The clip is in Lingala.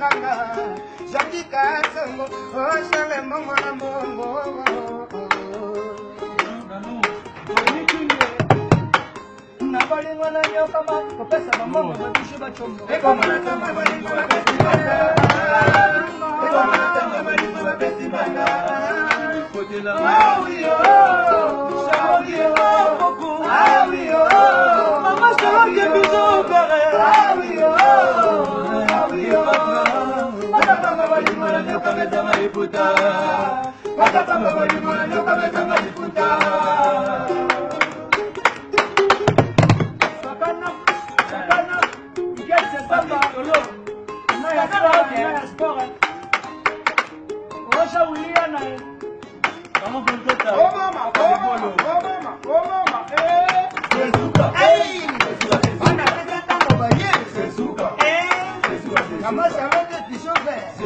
Munganga, Jackie Kasongo, oh Charles Mbongo na Mbongo. Na bolingo na nyokama kopesa bambongo babiso bacombo. Ekoma na ntango bolingo bapesi banda. Ekoma na ntango bolingo bapesi banda. Ah oui, oh, ah oui, oh, ah oui, oh. Mama Charlotte, bisous, père. Ah oui, oh, ah oui, oh. Bakatanga bolingo na nyoka betanga liputa. Bakatanga bolingo na nyoka betanga liputa. Sakana, sakana, Miguel Samba, na ya sport, na ya sport. Osha ulia na ye. Oh mama, oh mama, oh mama, oh mama, eh. Hey! Bana pesa ntango baye. Eh! Mama Charlotte Pichot.